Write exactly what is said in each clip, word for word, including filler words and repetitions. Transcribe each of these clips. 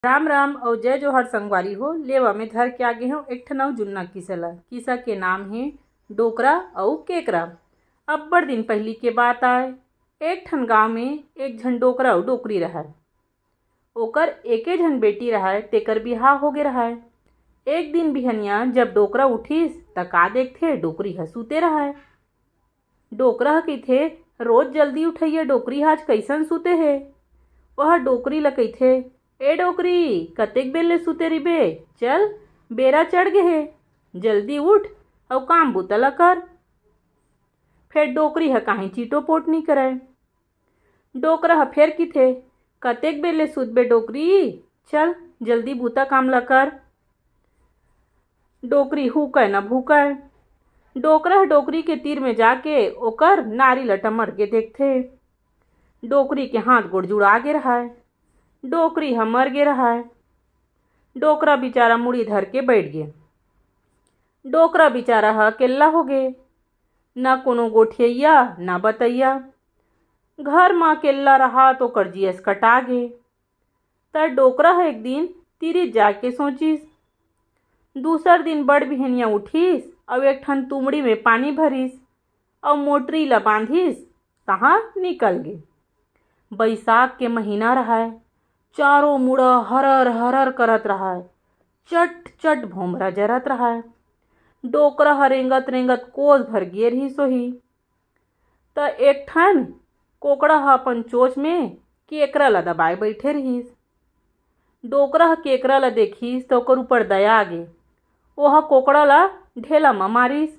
राम राम अउ जय जोहार संगवारी हो। लेवा में धर के आगे हूँ एक ठन अउ जुन्ना किस्सा ला। किस्सा के नाम हे डोकरा अउ केकरा। अब्बड़ दिन पहिली के बात आय, एक ठन गांव में एक झन डोकरा अउ डोकरी रहय। ओकर एके झन बेटी रहय, तेकर बिहाव होगे रहय। एक दिन बिहनिया जब डोकरा उठिस, त का देखथे, डोकरी ह सूते रहय। डोकरा ह कहिथे, "रोज जल्दी उठइया डोकरी ह आज कइसन सूते हे?" ओह डोकरी ल कहिथे, "ए डोकरी, कतेक बेर ले सूते रिबे? चल, बेरा चढ़ गे हे, जल्दी उठ अउ काम बूता ल कर।" फेर डोकरी ह काहीं चिटोपोट नी करय। डोकरा ह फेर किथे, "कतेक बेर ले सुतबे डोकरी? चल, जल्दी बूता काम ल कर।" डोकरी हुकय न भूकय। डोकरा ह डोकरी के तीर में जाके ओकर नारी ल टमर के देखथे। डोकरी के हाथ गोड़ जुड़ा गे रहय। डोकरी ह मर गे रहय। डोकरा बिचारा मुड़ी धर के बइठ गे। डोकरा बिचारा ह अकेल्ला होगे, न कोनो गोठियइया, न बतइया। घर म अकेल्ला रहा त ओकर जियस कटा गे। त डोकरा ह एक दिन तिरित जाके सोचिस। दूसर दिन बड़ बिहनिया उठिस अउ एक ठन तुमड़ी में पानी भरिस अउ मोटरी ल बांधिस, तहाँ निकल गे। बइसाख के महीना रहय, चारों मुड़ा हरर हरर करत रहय, चट चट भोंभरा जरत रहय। डोकरा ह रेंगत रेंगत कोस भर गे रिहिस होही। त एक ठन कोकड़ा ह अपन चोंच में केकरा ल दबाए बइठे रिहिस। डोकरा ह केकरा ल देखिस त ओकर ऊपर दया आगे। ओह कोकड़ा ल ढेला म मारिस।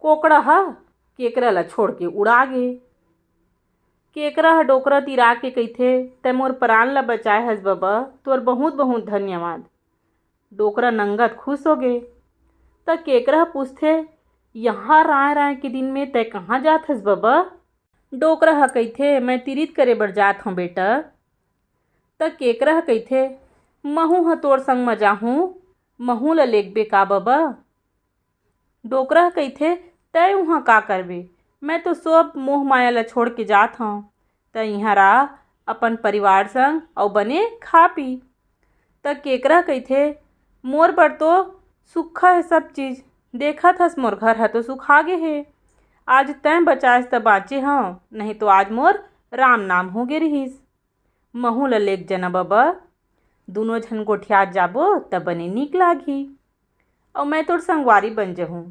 कोकड़ा ह केकरा ल छोड़ के उड़ा गे। केकरा ह डोकरा तीर आके कहिथे, "तैं मोर परान ल बचाए हस बबा, तोर बहुत बहुत धन्यवाद।" डोकरा नंगत खुस होगे। त केकरा ह पूछथे, "इहाँ रांय रांय के दिन में तैं कहाँ जात हस बबा?" डोकरा ह कहिथे, "मैं तिरित करे बर जात हंव बेटा।" त केकरा ह कहिथे, "महूं ह तोर संग म जाहूं, महूं ल लेगबे का बबा?" डोकरा ह कहिथे, "तैं उहाँ का करबे? मैं तो सब मोह माया ल छोड़ के जात हंव। तैं इहाँ रह, अपन परिवार संग अउ बने खा पी।" त केकरा ह कहिथे, "मोर बर तो सुक्खा हे सब चीज, देखत हस मोर घर ह तो सुखा गे हे। आज तैं बचायस त बांचे हंव, नहीं तो आज मोर राम नाम होगे रिहिस। महूं ल लेग जना बबा, दूनों झन गोठियात जाबो त बने नीक लागही, अउ मैं तोर संगवारी बन जहूं।"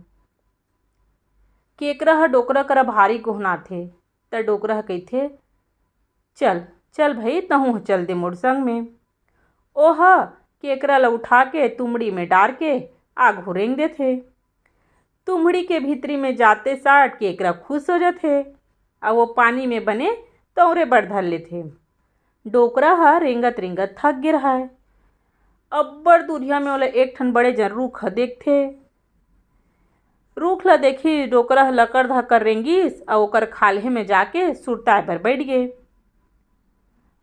केकरा ह डोकरा करा भारी गोहनाथे, त डोकरा ह कहिथे, "चल, चल भई, तहूं ह चल दे मोर संग में।" ओह केकरा ल उठा के तुमड़ी में डार के आघू रेंग देथे। तुमड़ी के भीतरी में जाते साठ केकरा खुस हो जथे, अउ ओ पानी में बने तौंरे बर धर लेथे। डोकरा ह रेंगत रेंगत थक गे रहय। अब्बड़ दूरिहा में ओला एक ठन बड़े जन रूख ह देखथे। रूख ल देखिस डोकरा ह लकर धकर रेंगिस अउ ओकर खाल्हे में जाके सुरताए बर बइठ गे।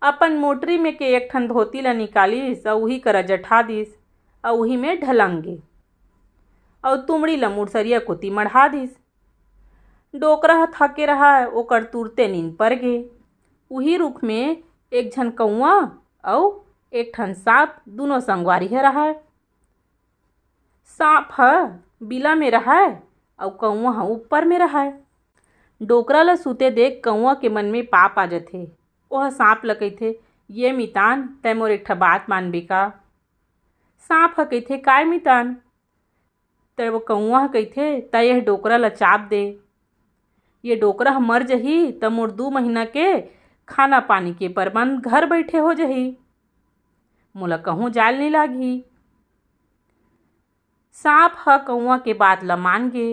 अपन मोटरी में के एक ठन धोती ल निकालिस अउ उही करा जठा दिस अउ उही में ढलंग गे अउ तुमड़ी ल मुड़सरिया कोती मढ़ा दिस। डोकरा ह थके रहय, ओकर तुरते नींद पर गे। उही रूख में एक झन कौआ अउ एक ठन सांप दूनों संगवारी ह रहय। सांप ह बिला में रहय अउ कौआ ह ऊपर में रहय। डोकरा ल सुते देख कौआ के मन में पाप आ जथे। ओह सांप ल कहिथे, "ये मितान, तैं मोर एक ठा बात मानबे का?" सांप ह कहिथे, "काय मितान?" त वो कौआ ह कहिथे, "तैं यह डोकरा ल चाप दे। ये डोकरा ह मर जही त मोर दू महीना के खाना पानी के प्रबंध घर बइठे हो जही। मोला कहूँ जाय ल नइ लागही।" सांप ह कौआ के बात ल मान गे।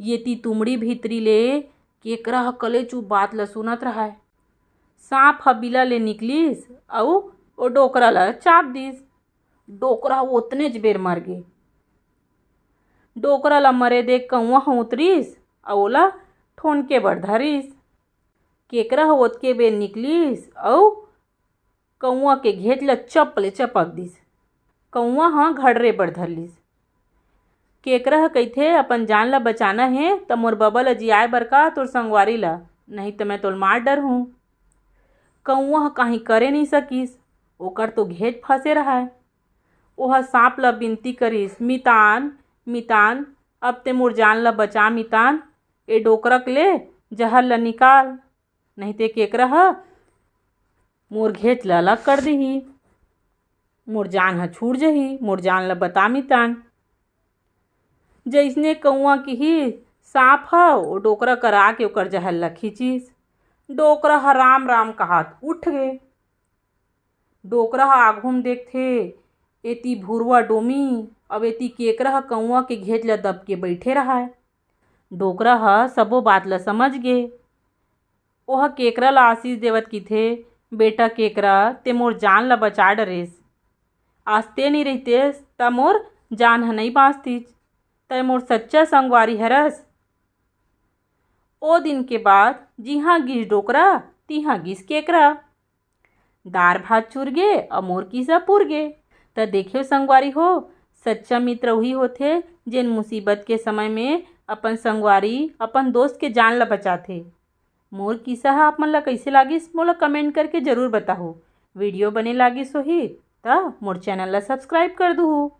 येती तुमड़ी भीतरी ले केकरा ह कलेचुप बात ल सुनत रहय। सांप ह बिला ले निकलिस अउ ओ डोकरा ल चाप दिस। डोकरा ह ओतनेच बेर मर गे। डोकरा ल मरे देख कौआ ह उतरिस अउ ओला ठोनके बर धरिस। केकरा ह ओतके बेर निकलिस अउ कौआ के घेंच ल चप ले चपक दिस। कौआ ह घड़रे बर धर लिस। केकरा ह कहिथे, "अपन जान ल बचाना हे, त मोर बबा ल जियाए बर का तोर संगवारी ल, नहीं त मैं तोल मार डरहूं।" कौआ ह काहीं करे नइ सकिस। ओकर तो घेंच फंसे रहय। ओह सांप ल बिनती करिस, "मितान, मितान, अब ते मोर जान ल बचा मितान, ए डोकरा ले जहर ल निकाल, नहीं ते केकरा ह मोर घेंच ल अलग कर दिही, मोर जान ह छूट जही, मोर जान ल बता मितान।" जइसने कौआ किही, सांप ह ओ डोकरा करा के ओकर जहर ल खींचिस। डोकरा ह राम राम कहत उठ गे। डोकरा ह आघू म देखथे, एती भुरवा डोमी, अउ एती केकरा ह कौआ के घेंच ल दब के बइठे रहय। डोकरा ह सबो बात ल समझ गे। ओह केकरा ल आशीष देवत किथे, "बेटा केकरा, ते मोर जान ल बचा डरेस। आज ते नइ रहितेस, त मोर जान ह नइ बांचतिस। तैं मोर सच्चा संगवारी हरस।" ओ दिन के बाद जिहां गिस डोकरा, तिहां गिस केकरा। दार भात चुर गे अउ मोर किस्सा पुर गे। त देखेव संगवारी हो, सच्चा मित्र उही होथे, जेन मुसीबत के समय में अपन संगवारी, अपन दोस्त के जान ल बचाथे। मोर किस्सा ह आप मन ल कइसे लागिस, मोला comment करके जरूर बताहू। Video बने लागिस होही, त मोर channel ल subscribe कर दुहू।